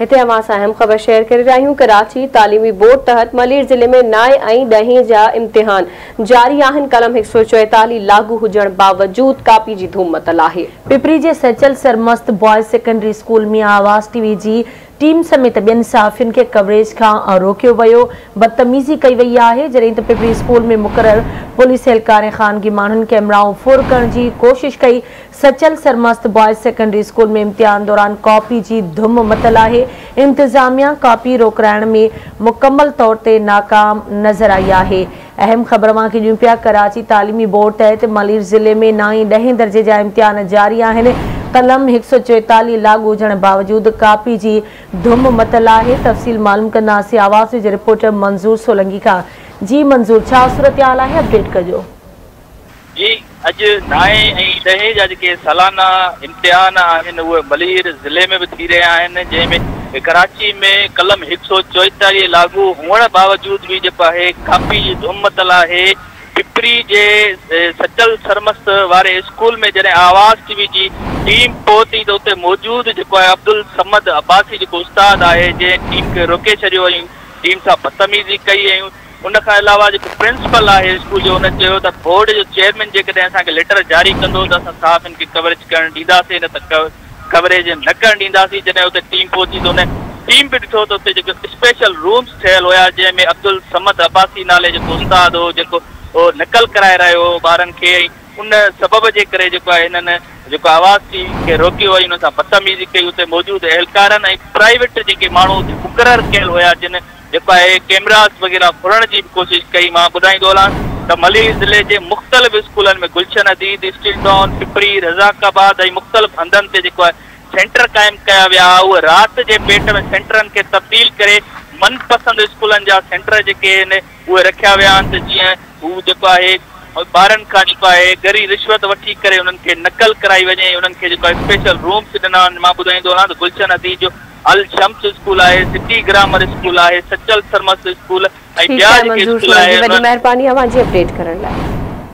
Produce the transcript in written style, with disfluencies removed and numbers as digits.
हिते अव्हां सां अहम ख़बर शेयर करे रहिया आहियूं। कराची तालीमी बोर्ड तहत मलीर ज़िले में 9 ऐं 10 जा इम्तिहान जारी आहिनि। कलम 144 लागू हुजण बावजूद कापी जी धूम मतल आहे। पिपरी जे Sachal Sarmast boys secondary school में आवाज़ टीवी जी टीम समेत ॿियनि सहाफ़ियुनि खे कवरेज खां रोकियो वियो, बदतमीज़ी कई वई आहे। जॾहिं त पिपरी स्कूल में मुक़ररु पुलिस एहलकार ऐं ख़ानगी माण्हुनि कैमराऊं फुर करण जी कोशिश कई। Sachal Sarmast boys secondary school में इम्तिहान दौरान कॉपी जी धुम मतल आहे। इंतिज़ामिया कॉपी रोकराइण में मुकम्मल तौर ते नाकाम नज़र आई आहे। अहम ख़बर अव्हां खे ॾियूं पिया, कराची तालीमी बोर्ड तहत मलीर ज़िले में 9 10 दर्जे जा इम्तिहान जारी आहिनि। कलम 144 लागू हुजण बावजूद कापी जी धुम मतल आहे। तफ़सील मालूम कंदासीं आवाज़ जे रिपोर्टर मंज़ूर सोलंगी खां। जी मंज़ूर, छा सूरत हाल आहे, अपडेट कजो। जी, अॼु 9 ऐं 10 जा जेके सालाना इम्तिहान आहिनि उहे मलीर ज़िले में बि थी रहिया आहिनि, जंहिंमें कराची में कलम 144 लागू हुअण बावजूद बि जेको आहे कापी जी धुम मतल आहे। पिपरी जे सचल सरमस्त वारे स्कूल में जॾहिं आवाज़ टीवी जी टीम पहुती त उते मौजूद जेको आहे अब्दुल समद अब्बासी जेको उस्ताद आहे, जंहिं टीम खे रोके छॾियो ऐं टीम सां बदतमीज़ी कई। ऐं उन खां अलावा जेको प्रिंसिपल आहे स्कूल जो, उन चयो त बोर्ड जो चेयरमैन जेकॾहिं असांखे लेटर जारी कंदो त असां सहाफ़ियुनि खे कवरेज करण ॾींदासीं, न त कवरेज न करण ॾींदासीं। जॾहिं उते टीम पहुती त उन टीम बि ॾिठो त उते जेको स्पेशल रूम्स ठहियल हुया, जंहिंमें अब्दुल समद अब्बासी नाले जेको उस्ताद हो, जेको नकल कराए रहियो हो ॿारनि खे, उन सबब जे करे जेको आहे हिननि जेको आवाज़ टीवी खे रोकियो ऐं हुन सां बदतमीज़ी कई। उते मौजूदु एहलकारनि ऐं प्राइवेट जेके माण्हू मुक़ररु कयल हुया, जिन जेको आहे कैमरास वग़ैरह फुरण जी बि कोशिशि कई। मां ॿुधाईंदो हलां त मलीर ज़िले जे मुख़्तलिफ़ स्कूलनि में गुलशन हदीद, स्टील टाउन, पिपरी, रज़ाकाबाद ऐं मुख़्तलिफ़ हंधनि ते जेको आहे सेंटर क़ाइमु कया विया। उहे राति जे पेट में सेंटरनि खे तब्दील करे मनपसंद स्कूलनि जा सेंटर जेके आहिनि उहे रखिया विया आहिनि त जीअं हू जेको आहे ॿारनि खां जेको आहे ॻरी रिश्वत वठी करे उन्हनि खे नकल कराई वञे, उन्हनि खे जेको आहे स्पेशल रूम्स ॾिना आहिनि। मां ॿुधाईंदो हलां त गुलशन हदीद जो अल शम्स स्कूल आहे, सिटी ग्रामर स्कूल आहे, सचल सरमस्त स्कूल ऐं ॿिया जेके स्कूल आहिनि। वॾी महिरबानी अव्हांजी अपडेट करण लाइ।